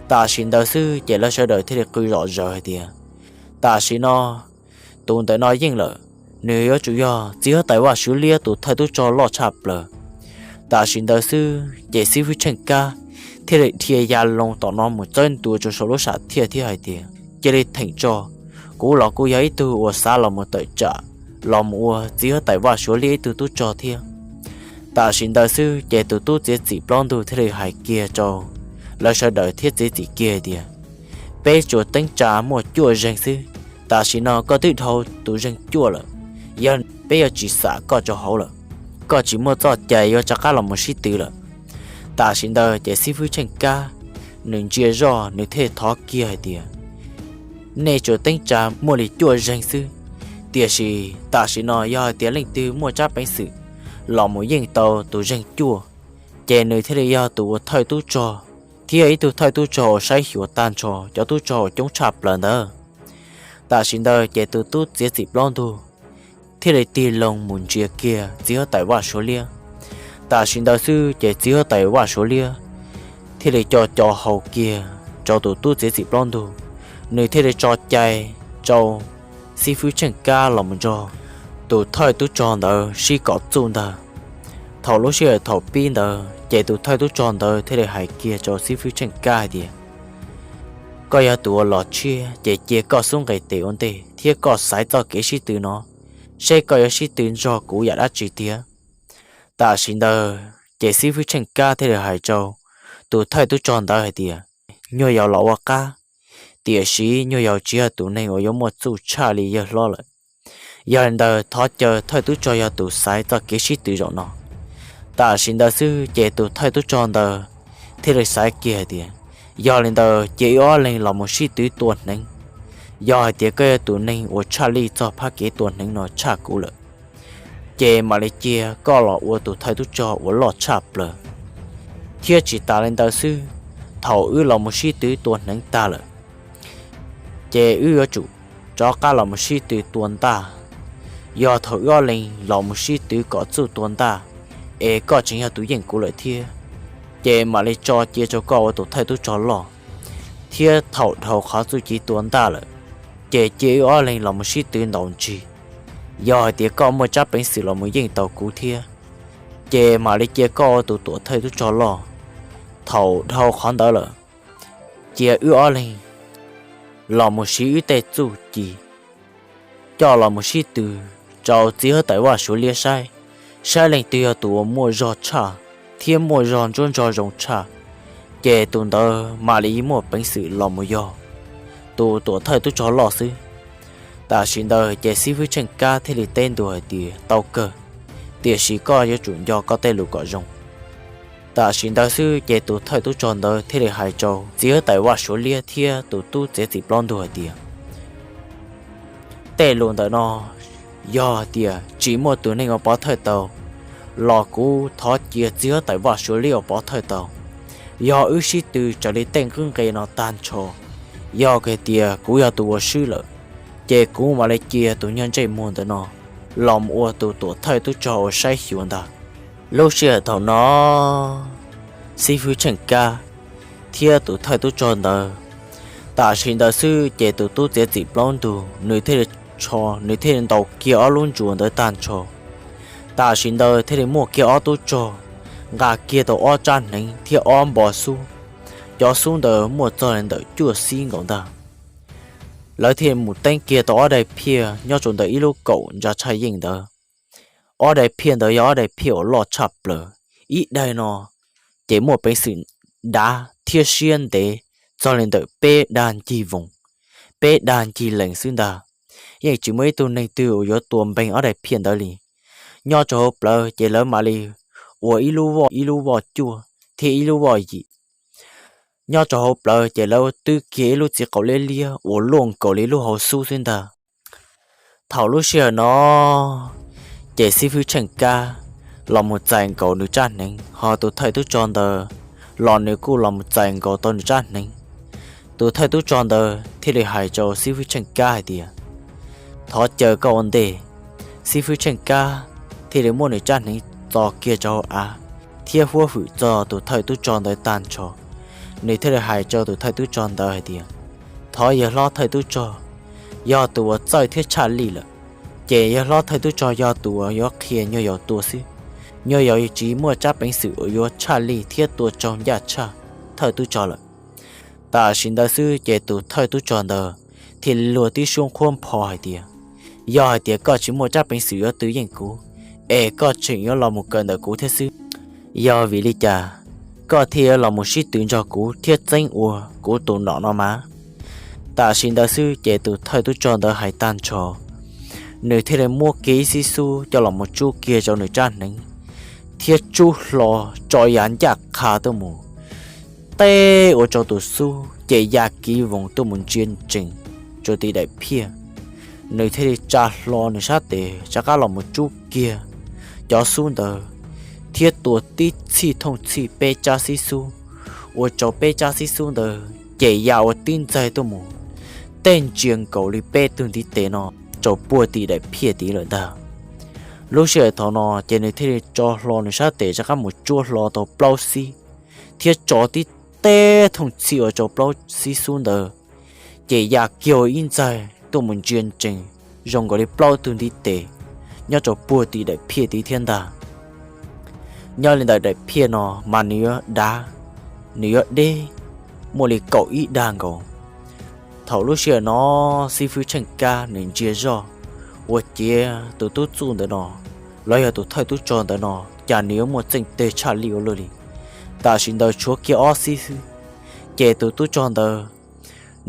Tam sim ntawd xwb ces lawv sawv daws thiaj li qw zom zaws hais tias, tam sim no tus ntawm no yeej lawm, nws yuav tsum yog txiv huab tais Vaj Suav Liab tus thawj tub rog loj tshaj plaws. Tam sim ntawd xwb ces xib fwb Tsheej Kab thiaj li dhia ya loo tom no mus txawb ntua rau saum lub sam thiaj thiab hais tias, cia li theem tso, kuv los kuj yog ib tug uas xav los mus tawm tsam los mus ua txiv huab tais Vaj Suav Liab ib tug tub rog thiab. Tam sim ntawd xwb ces tus tub txiav txim plaub ntug thiaj li hais kiag rau lawv sawv daws thiab txiav txim kiag tias, peb tsuas teeb tsa muaj cuaj zeeg xwb, tam sim no koj twb dhau tus zeeg cuaj lawm, yog peb yuav tsis xam koj rau hauv lawm, koj tsis muaj txoj cai yuav rov qab los mus sib tw lawm. Tam sim ntawd ces xib fwb Tsheej Kab nws ntsia zoj nws thiaj thov kiag hais tias, nej tsuas teeb tsa muaj li cuaj zeeg xwb, tiam sis tam sim no yog hais tias leej twg muaj tsab peev xwm los mus yeej tau tus zeeg cuaj, ces nws thiaj li yog tus uas thawj tub rog, thiab yog ib tug thawj tub rog uas saib xyuas tag nrho cov tub rog uas coob tshaj plaws ntawd. Tam sim ntawd ces tus tub txiav txim plaub ntug thiaj li tig loo mus ntsia kiag txiv huab tais Vaj Suav Liab. Tam sim ntawd xwb ces txiv huab tais Vaj Suav Liab thiaj li co co hau kiag rau tus tub txiav txim plaub ntug, nws thiaj li tso cai rau xib fwb Tsheej Kab los mus nrog tus thawj tub rog ntawd sib kom txuj ntag. Thaum lub sij hawm thaum pib ntawd ces tus thawj tub rog ntawd thiaj li hais kiag rau xib fwb Tsheej Kab hais tias, koj yog tus uas los tshiab ces cia koj xub nqes tes ua ntej thiab koj xaiv txoj kev sib tw no, seb koj yuav sib tw nrog kuv yam dab tsi tiag. Tam sim ntawd ces xib fwb Tsheej Kab thiaj li hais rau tus thawj tub rog ntawd hais tias, nyuag yaus los ua qab, tiam sis nyuag yaus tsis yog tus neeg uas yuav muaj txuj tshaj li yawg hlob lawm. Yog li ntawd thov caw thawj tub rog yog tus xaiv txoj kev sib tw zaum no. Tam sim ntawd xwb ces tus thawj tub rog ntawd thiaj li xaiv kiag hais tias, yog li ntawd cia wb ob leeg los mus sib tw tua hneev. Yog hais tias koj yog tus neeg uas tshaj lij txog phab kev tua hneev no tshaj kuv lawm, ces mam li cia koj los ua tus thawj tub rog uas loj tshaj plaws. Thiab tsis tas li ntawd xwb, thaum wb los mus sib tw tua hneev tag lawm, ces wb yuav tsum rov qab los mus sib tw tua ntaj. Yog thaum wb ob leeg los mus sib tw kom txuj tua ntaj, es koj tseem yog tus yeej kuv lawm thiab, ces mam li tso cia rau koj ua tus thawj tub rog loj. Thiab thaum dhau qhov txuj ci tua ntaj lawm, ces cia wb ob leeg los mus sib tw ntaus ntsig. Yog hais tias koj muaj tsab peev xwm los mus yeej tau kuv thiab, ces mam li cia koj ua tus tuam thawj tub rog loj. Thaum dhau qhov ntawd lawm, cia wb ob leeg los mus siv wb tej txuj ci coj los mus sib tw rau txiv huab tais Vaj Suav Liab saib, saib leej twg yog tus uas muaj zog tshaj thiab muaj zog ntsuab ntsog zoo tshaj, ces tus ntawd mam li muaj peev xwm los mus yog tus tuam thawj tub rog loj xwb. Tam sim ntawd ces xib fwb Tsheej Kab thiaj li teb ntua hais tias, tau kawg, tiam sis koj yuav tsum nco koj tej lus kom zoo. Tam sim ntawd xwb ces tus thawj tub rog ntawd thiaj li hais rau txiv huab tais Vaj Suav Liab thiab tus tub txiav txim plaub ntug hais tias, tej lus ntawm no yog hais tias tsis muaj tus neeg ua pov thawj tau los kuv thov cia txiv huab tais Vaj Suav Liab ua pov thawj tau. Yog wb sib tw raws li tej nqub nqe no tag nrho, yog hais tias kuv yog tus uas swb lawm, ces kuv mam li cia tus nyuag ntsej muag ntawm no los mus ua tus tuam thawj tub rog uas saib xyuas ntag. Lub sij hawm thaum no, xib fwb Tsheej Kab thiab tus thawj tub rog ntawd, tam sim ntawd xwb ces tus tub txiav txim plaub ntug nws thiaj li tsho, nws thiaj li ntaus kiag ob lub ntsuas ntawd tag nrho. Tam sim ntawd thiaj li muaj kiag ob tub rog nqa kiag tau ob tsab hneev thiab ob npo xub. Cov xub ntawd muaj txog li ntawm cuaj xib nkaus ntag. Lawv thiaj mus teeb kiag tau ob daim phiaj nyob rau ntawm ib lub kaum ntsa tshaj yeej ntawd. Ob daim phiaj ntawd yog ob daim phiaj uas loj tshaj plaws, ib daim no ces muaj peev xwm dav thiab siab ntev txog li ntawm peb dag ncig voos, peb dag ncig lees xwb ntag. yeej tsis muaj ib tug neeg twg uas yuav tua npeeg ob daim phiaj ntawd li. Nyob rau hauv plawv ces lawv mam li ua ib lub voj, ib lub voj cuaj thiab ib lub voj yim. Nyob rau hauv plawv ces lawv twb kiag ib lub txiv qaum liab liab uas luaj nkaus li lub hauv xub xwb ntag. Thaum lub sij hawm no ces xib fwb Tsheej Kab los mus txais nkaus nws tsab hneev, ho tus thawj tub rog ntawd los nws kuj los mus txais nkaus tau nws tsab hneev. Tus thawj tub rog ntawd thiaj li hais rau xib fwb Tsheej Kab hais tias, thov caw koj ua ntej. Xib fwb Tsheej Kab thiaj li muab nws tsab hneev txo kiag rau hauv av thiab huab hwm txog tus thawj tub rog ntawd tag nrho. Nws thiaj li hais rau tus thawj tub rog ntawd hais tias, thov yawg hlob thawj tub rog yog tus uas txawj thiab tshaj lij lawm, ces yawg hlob thawj tub rog yog tus uas yuav qhia nyuag yaus tua xwb. Nyuag yaus tsis muaj tsab peev xwm uas yuav tshaj lij thiab tua raug ncaj tshaj thawj tub rog lawm. Tam sim ntawd xwb ces tus thawj tub rog ntawd thiaj li luag tib suab nqhuab npho hais tias, yog hais tias koj tsis muaj tsab peev xwm yuav tw yeej kuv, es koj tseem yuav los mus kawm ntawm kuv thiab xwb, yog vim li cas koj thiaj yuav los mus sib tw nrog kuv thiab txeeb ua kuv tus nom no mas? Tam sim ntawd xwb ces tus thawj tub rog ntawd hais tag nrho, nws thiaj li muab kiag ib xib xub coj los mus tsub kiag rau nws tsab hneev thiab tsub hlo tso ya ncaj qha tuaj mus, teb ua rau tus xub ces ya kiv voos tuaj mus ntsia ntsees rau tim daim phiaj. Nws thiaj li tsa hlo nws sab tes rov qab los mus tsub kiag cov xub ntawd thiab tua tib txhij thooj txhij peb tsab xib xub, ua rau peb tsab xib xub ntawd ces ya ua tib ntxaig tuaj mus, tej ntsia nkaus li peb tug ntiv tes no rau puag tim daim phiaj tid lawm ntag. Lub sij hawm thaum no ces nws thiaj li tso hlo nws sab tes rov qab mus tsuab hlo tau plaub xib thiab tso tib teb thooj txhij ua rau plaub xib xub ntawd ces ya kiag ua ib ntxaig tuaj mus ntsia ntsees zoo nkaus li plaub tug ntiv tes nyob rau puag tim daim phiaj tid thiab ntag. Nyob li ntawm daim phiaj no mas nws yuav dav, nws yuav deb, muaj li kaum ib dag nkaus. Thaum lub sij hawm no xib fwb Tsheej Kab nws ntsia zoj ua ciav tus tub txuj ntawm no los yog tus thawj tub rog ntawm no cas nws yuav muaj txeej teg tshaj lij ua luaj li. Tam sim ntawd tshuav kiag ob xib xwb, ces tus tub rog ntawd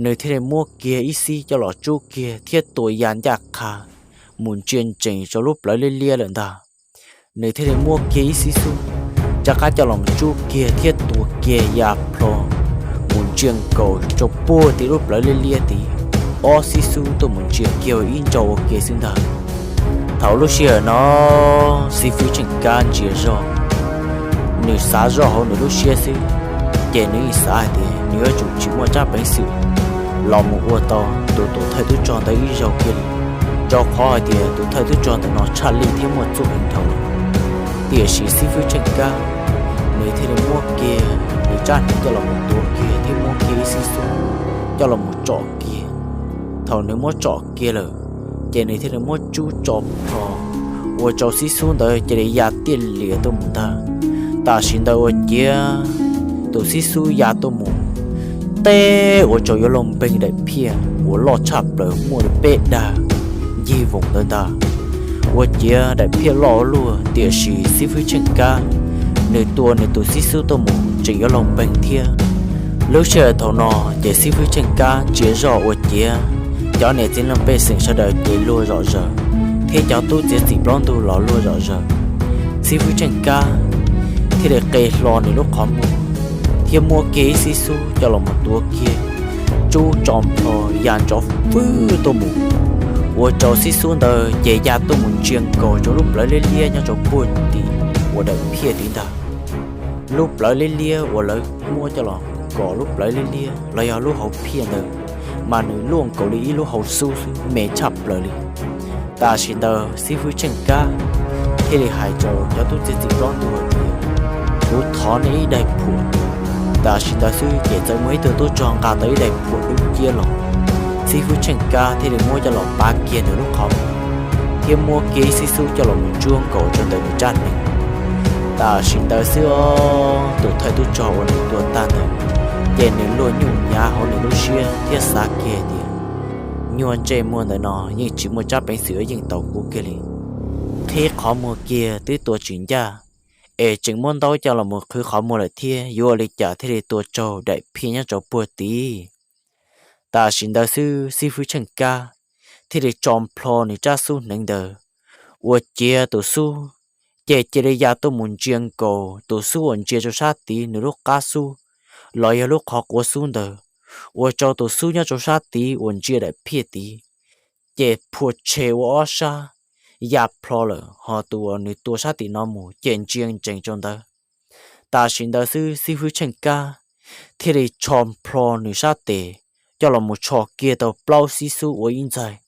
nws thiaj li muab kiag ib xib coj los tsub kiag thiab tua ya ncaj qha mus ntsia ntsees rau lub plawv liab liab lawm ntag. Nws thiaj li muab kiag ib xib xub rov qab coj los tsub kiag thiab tua kiag ya plho mus ntsia nkaus rau puag tim lub plawv liab liab tid. Ob xib xub tuaj mus ntsia kiag ib ntsag ua ke xwb ntag. Thaum lub sij hawm no xib fwb Tsheej Kab ntsia zoj, nws xav zoj hauv nws lub siab xwb, ces nws yeej xav hais tias nws yuav tsum tsis muaj tsab peev xwm los mus ua tau tus tus thawj tub rog ntawd ib zaug kiag li, rau qhov hais tias tus thawj tub rog ntawm no tshaj lij thiab muaj txuj heev dhau. Tiam sis xib fwb Tsheej Kab nws thiaj li muab kiag nws tsab hneev coj los mus tuav kiag thiab muab kiag ib xib xub coj los mus tsom kiag. Thaum nws muab tsom kiag lawm, ces nws thiaj li muab tsub tso plho, ua rau xib xub ntawd cia li ya tiaj lias tuaj mus ntag. Tam sim ntawd ua ciav tus xib xub ya tuaj mus, teb ua rau yuav luag npeeg daim phiaj uas loj tshaj plaws muaj li peb dag ncig voos ntawd ntag. Ua ciav daim phiaj loj ua luaj, tiam sis xib fwb Tsheej Kab nws tua nws tus xib xub tuaj mus tseem yuav luag npeeg thiab. Lub sij hawm thaum no ces xib fwb Tsheej Kab ntsia zoj ua ciav cov niam txiv leej pej xeem sawv daws ces luag zom zaws, thiab cov tub txiav txim plaub ntug los luag zom zaws. Xib fwb Tsheej Kab thiaj li qe hlo nws lub qhov muag thiab muab kiag ib xib xub coj los mus tuav kiag, tsub tso plho ya nrov fwj tuaj mus, ua rau xib xub ntawd ces ya tuaj mus ntsia nkaus rau lub plawv liab liab nyob rau puag tim uas daim phiaj tid ntag. Lub plawv liab liab uas lawv muab coj los kom lub plawv liab liab los yog lub hauv phiaj ntawd, mas nws luaj nkaus li ib lub hauv xub xwb, me tshaj plaws li. Tam sim ntawd xib fwb Tsheej Kab thiaj li hais rau cov tub txiav txim plaub ntug tias, kuv thov nej ib daim phuam. Tam sim ntawd xwb ces txawm muaj ib tug tub rog nqa tau ib daim phuam dub ciab los, xib fwb Tsheej Kab thiaj li muab coj los pav kiag nws lub qhov muag thiab muab kiag ib xib xub coj los mus ntsuab nkaus rau ntawm nws tsab hneev. Tam sim ntawd xwb os, tus thawj tub rog uas nws tua tag ntawd ces nws luag nyuj nyav hauv nws lub siab thiab xav kiag tias, nyuag ntsej muag ntawm no yeej tsis muaj tsab peev xwm uas yeej tau kuv kiag li. Qhib qhov muag kiag twb tua tsis ncaj, es tseem muab ntaub coj los mus qhwv qhov muag lawm thiab, yuav ua li cas thiaj li tua raug daim phiaj nyob rau puag tid. Tam sim ntawd xwb xib fwb Tsheej Kab thiaj li tso nplho nws tsab xub hneev ntawd uas ciav tus xub, ces cia li ya tuaj mus ntsia nkaus tus xub uas ntsia rau sab tid nws lub qab xub los yog lub qhov quav xub ntawd, ua rau tus xub nyob rau sab tid uas ntsia daim phiaj tid ces phua tshe ua ob sab ya plho lawm, ho tus uas nws tua sab tim no mus ces ntsia ntsees rau ntawd. Tam sim ntawd xwb xib fwb Tsheej Kab thiaj li tsho nplho nws sab tes coj los mus tsho kiag tau plaub xib xub ua ib ntxaig,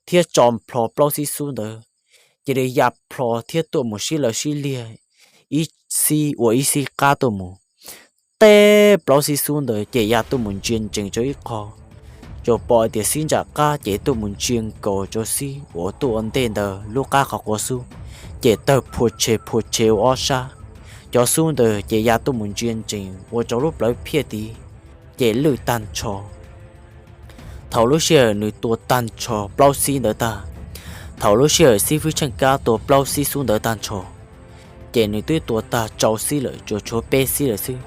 thiab tso nplho plaub xib xub ntawd cia li ya plho thiab tuaj mus sib law sib liag, ib xib ua ib xib qab tuaj mus. Teb plaub xib xub ntawd ces ya tuaj mus ntsia ntsees rau ib qho, tsuas pom tias xib nram qab ces tuaj mus ntsia nkaus rau xib uas tuaj ua ntej ntawd lub qab qhov quav xub, ces tawg phua tshe phua tshe ua ob sab. Cov xub ntawd ces ya tuaj mus ntsia ntsees ua rau lub plawv phiaj tid ces lwj tag nrho. Thaum lub sij hawm nws tua tag nrho plaub xib ntawd tag, thaum lub sij hawm xib fwb Tsheej Kab tua plaub xib xub ntawd tag nrho, ces nws twb tua tag rau xib lawm, tsuas tshuav peb xib lawm xwb.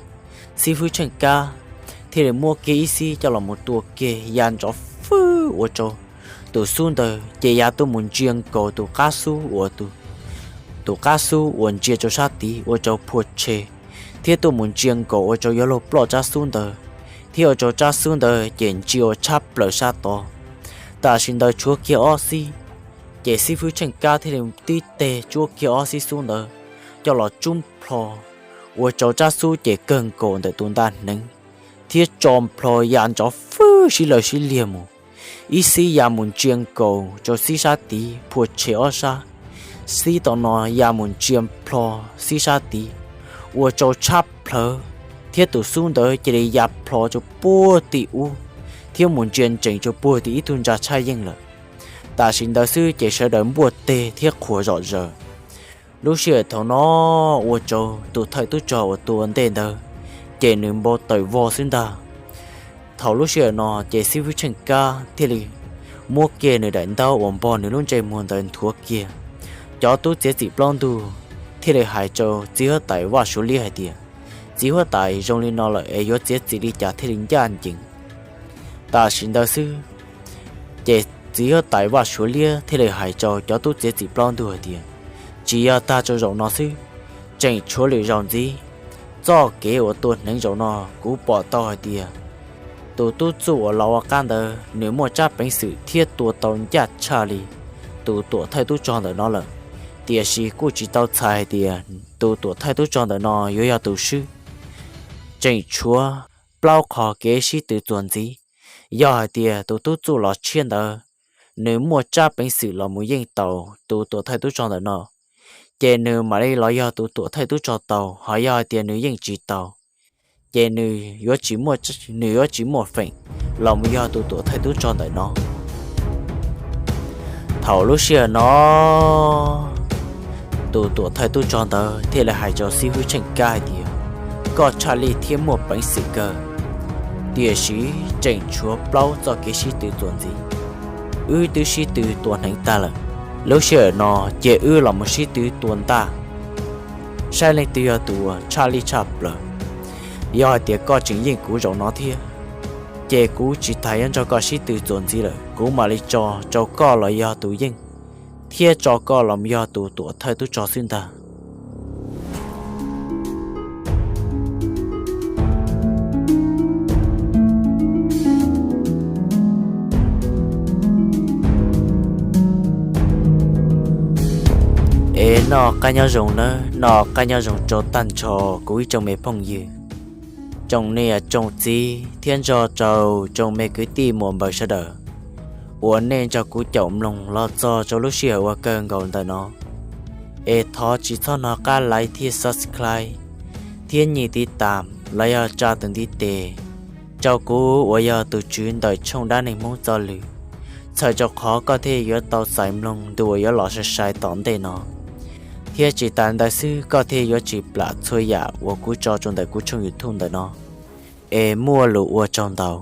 Xib fwb Tsheej Kab thiaj li muab kiag ib xib coj los mus tua kiag ya nrov fwj ua rau tus xub ntawd ces ya tuaj mus ntsia nkaus tus qab xub uas tus qab xub uas ntsia rau sab tid ua rau phua tshe, thiab tuaj mus ntsia nkaus ua rau yuav luag ploj tsab xub ntawd, thiab ua rau tsab xub ntawd ces ntsia ua tshab plaws sab tod. Tam sim ntawd tshuav kiag ob xib, ces xib fwb Tsheej Kab thiaj li tib teg tsuab kiag ob xib xub ntawd coj los tsub plho, ua rau tsab xub ces kawg nkaus ntawm tus ntaj hneev, thiab tso plho ya nrov fwj sib law sib liag mus. Ib xib ya mus ntsia nkaus rau xib sab tid phua tshe ob sab, xib tom no ya mus ntsia plho xib sab tid, ua rau tshab plawg, thiab tus xub ntawd cia li ya plho rau puag tim ub, thiab mus ntsia ntsees rau puag tim ib tug ntsa tshaj yeej lawm. Tam sim ntawd xwb ces sawv daws npuaj teg thiab qhuas zom zaws. Lub sij hawm thaum no ua rau tus thawj tub rog uas tua ntej ntawd ces nws npau taws vog xwb ntag. Thaum lub sij hawm no ces xib fwb Tsheej Kab thiaj li muab kiag nws daim ntaub uas npog nws lub ntsej muag ntawd nthuav kiag. Cov tub txiav txim plaub ntug thiaj li hais rau txiv huab tais Vaj Suav Liab hais tias, txiv huab tais, zoo li no lawm es yuav txiav txim li cas thiaj li ncaj ncees? Tam sim ntawd xwb ces txiv huab tais Vaj Suav Liab thiaj li hais rau cov tub txiav txim plaub ntug hais tias, tsis yog tag rau zaum no xwb, tseem tshuav lwm zaus ntxiv. Txoj kev uas tua hneev zaum no kuv pom tau hais tias tus tub txuj uas los ua qab ntawd nws muaj tsab peev xwm thiab tua tau ncaj tshaj li tus tuam thawj tub rog ntawm no lawm, tiam sis kuj tsis tau txhais hais tias tus tuam thawj tub rog ntawm no yuav yog tus swb. Tseem tshuav plaub qho kev sib tw txuas ntxiv. Yog hais tias tus tub txuj los tshiab ntawd nws muaj tsab peev xwm los mus yeej tau tus tuam thawj tub rog ntawm no, ces nws mam li los yog tus tuam thawj tub rog tau. Ho yog hais tias nws yeej tsis tau, ces nws yuav tsis muaj, nws yuav tsis muaj feem los mus yog tus tuam thawj tub rog ntawm no. Thaum lub sij hawm no tus tuam thawj tub rog ntawd thiaj li hais rau xib fwb Tsheej Kab hais tias, koj tshaj lij thiab muaj peev xwm kawg, tiam sis tseem tshuav plaub txoj kev sib tw txuas ntxiv. Wb twb sib tw tua hneev tag lawm, lub sij hawm no ces wb los mus sib tw tua ntaj, saib leej twg yog tus uas tshaj lij tshaj plaws. Yog hais tias koj tseem yeej kuv zaum no thiab, ces kuv tsis tas yuav nrog koj sib tw txuas ntxiv lawm, kuv mam li tso rau koj los yog tus yeej, thiab tso koj los yog tus tuam thawj tub rog xwb ntag. Es noj qab nyob zoo nawb, noj qab nyob zoo rau tag nrho kuv ib tsoom me phooj ywg, tsoom niam tsoom txiv thiab nrog rau tsoom me kwv tij muam npawg sawv daws uas nej nrog kuv caum mloog los txog rau lub sij hawm uas kawg nkaus ntawm no. Es thov tsis txhob hnov qab like thiab subscribe thiab nyim tiv tam los yog tsa tus ntiv tes rau kuv uas yog tus tswv ntawm tshooj Dab Neeg Hmoob Txoj Lwm, txhawm rau qhov koj thiaj yuav tau txais mloog ntu uas yuav los sai sai tom ntej no. Thiab tsis tas ntawd xwb, koj thiaj yuav tsis plam txhua yam uas kuv tso rau ntawm kuv tshooj YouTube ntawm no. Es muaj lus ua tsaug ntau.